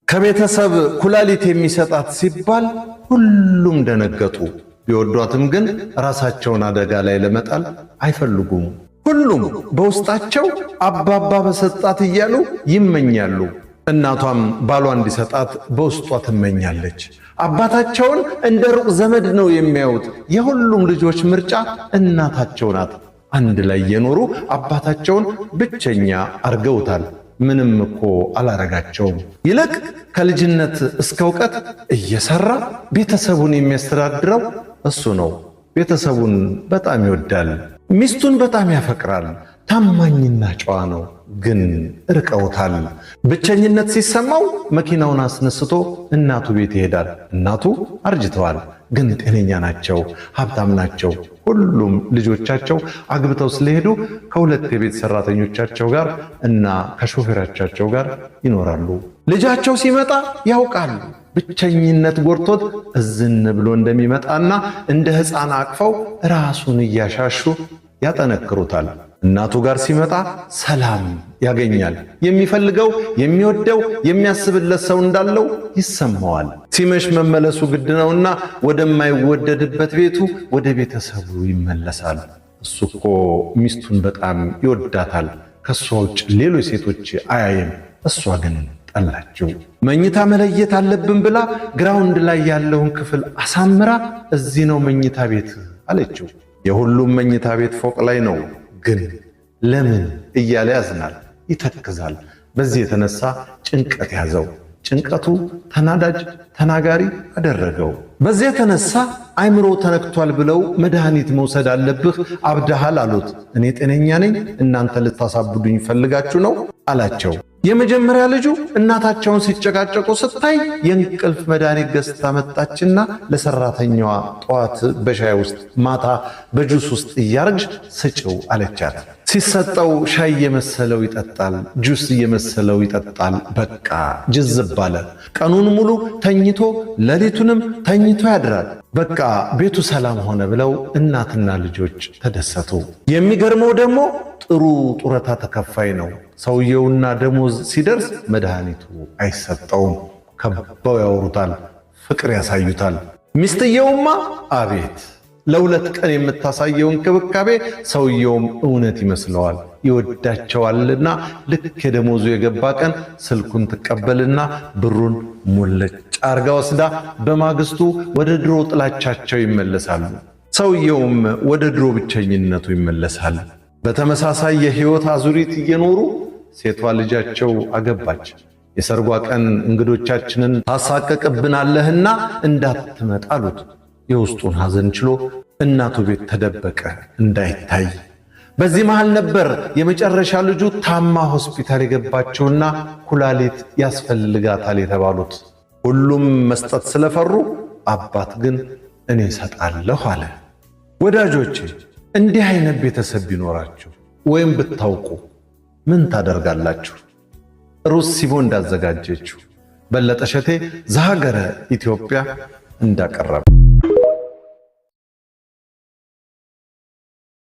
ከቤተሰብ ኩላሊት የሚሰጣት ሲባል ሁሉም ደነገጡ። ቢወዷትም ግን ራሳቸውን አደጋ ላይ ለመጣል አይፈልጉም። ሁሉም በውስጣቸው አባባ በሰጣት እያሉ ይመኛሉ። እናቷም ባሏ እንዲሰጣት በውስጧ ትመኛለች። አባታቸውን እንደ ሩቅ ዘመድ ነው የሚያዩት። የሁሉም ልጆች ምርጫ እናታቸው ናት። አንድ ላይ የኖሩ አባታቸውን ብቸኛ አርገውታል። ምንም እኮ አላረጋቸውም። ይልቅ ከልጅነት እስከ እውቀት እየሰራ ቤተሰቡን የሚያስተዳድረው እሱ ነው። ቤተሰቡን በጣም ይወዳል። ሚስቱን በጣም ያፈቅራል። ታማኝና ጨዋ ነው። ግን እርቀውታል። ብቸኝነት ሲሰማው መኪናውን አስነስቶ እናቱ ቤት ይሄዳል። እናቱ አርጅተዋል፣ ግን ጤነኛ ናቸው፣ ሀብታም ናቸው። ሁሉም ልጆቻቸው አግብተው ስለሄዱ ከሁለት የቤት ሰራተኞቻቸው ጋር እና ከሾፌሮቻቸው ጋር ይኖራሉ። ልጃቸው ሲመጣ ያውቃሉ። ብቸኝነት ጎርቶት እዝን ብሎ እንደሚመጣና እንደ ሕፃን አቅፈው ራሱን እያሻሹ ያጠነክሩታል። እናቱ ጋር ሲመጣ ሰላም ያገኛል። የሚፈልገው የሚወደው የሚያስብለት ሰው እንዳለው ይሰማዋል። ሲመሽ መመለሱ ግድ ነውና ወደማይወደድበት ቤቱ ወደ ቤተሰቡ ይመለሳል። እሱ እኮ ሚስቱን በጣም ይወዳታል። ከእሷ ውጭ ሌሎች ሴቶች አያይም። እሷ ግን ጠላችው። መኝታ መለየት አለብን ብላ ground ላይ ያለውን ክፍል አሳምራ እዚህ ነው መኝታ ቤት አለችው። የሁሉም መኝታ ቤት ፎቅ ላይ ነው። ግን ለምን እያለ ያዝናል፣ ይተክዛል። በዚህ የተነሳ ጭንቀት ያዘው። ጭንቀቱ ተናዳጅ ተናጋሪ አደረገው። በዚህ የተነሳ አይምሮ ተነክቷል ብለው መድኃኒት መውሰድ አለብህ፣ አብደሃል አሉት። እኔ ጤነኛ ነኝ፣ እናንተ ልታሳብዱኝ ፈልጋችሁ ነው አላቸው። የመጀመሪያ ልጁ እናታቸውን ሲጨቃጨቁ ስታይ የእንቅልፍ መድኃኒት ገዝታ መጣችና ለሰራተኛዋ ጠዋት በሻይ ውስጥ ማታ በጁስ ውስጥ እያረግሽ ስጭው አለቻት። ሲሰጠው ሻይ እየመሰለው ይጠጣል፣ ጁስ እየመሰለው ይጠጣል። በቃ ጅዝብ አለ። ቀኑን ሙሉ ተኝቶ ሌሊቱንም ተኝቶ ያድራል። በቃ ቤቱ ሰላም ሆነ ብለው እናትና ልጆች ተደሰቱ። የሚገርመው ደግሞ ጥሩ ጡረታ ተከፋይ ነው ሰውየውና ደሞዝ ሲደርስ መድኃኒቱ አይሰጠውም። ከበው ያወሩታል፣ ፍቅር ያሳዩታል። ሚስትየውማ አቤት ለሁለት ቀን የምታሳየው እንክብካቤ ሰውየውም እውነት ይመስለዋል፣ ይወዳቸዋልና ልክ የደሞዙ የገባ ቀን ስልኩን ትቀበልና ብሩን ሙልጭ አርጋ ወስዳ በማግስቱ ወደ ድሮ ጥላቻቸው ይመለሳሉ። ሰውየውም ወደ ድሮ ብቸኝነቱ ይመለሳል። በተመሳሳይ የህይወት አዙሪት እየኖሩ ሴቷ ልጃቸው አገባች። የሰርጓ ቀን እንግዶቻችንን ታሳቀቅብናለህና እንዳትመጣ አሉት። የውስጡን ሐዘን ችሎ እናቱ ቤት ተደበቀ እንዳይታይ። በዚህ መሃል ነበር የመጨረሻ ልጁ ታማ ሆስፒታል የገባቸውና ኩላሊት ያስፈልጋታል የተባሉት። ሁሉም መስጠት ስለፈሩ አባት ግን እኔ እሰጣለሁ አለ። ወዳጆቼ እንዲህ አይነት ቤተሰብ ቢኖራችሁ ወይም ብታውቁ ምን ታደርጋላችሁ? ሩት ሲቦ እንዳዘጋጀችው በለጠ ሸቴ ዘሀገረ ኢትዮጵያ እንዳቀረበ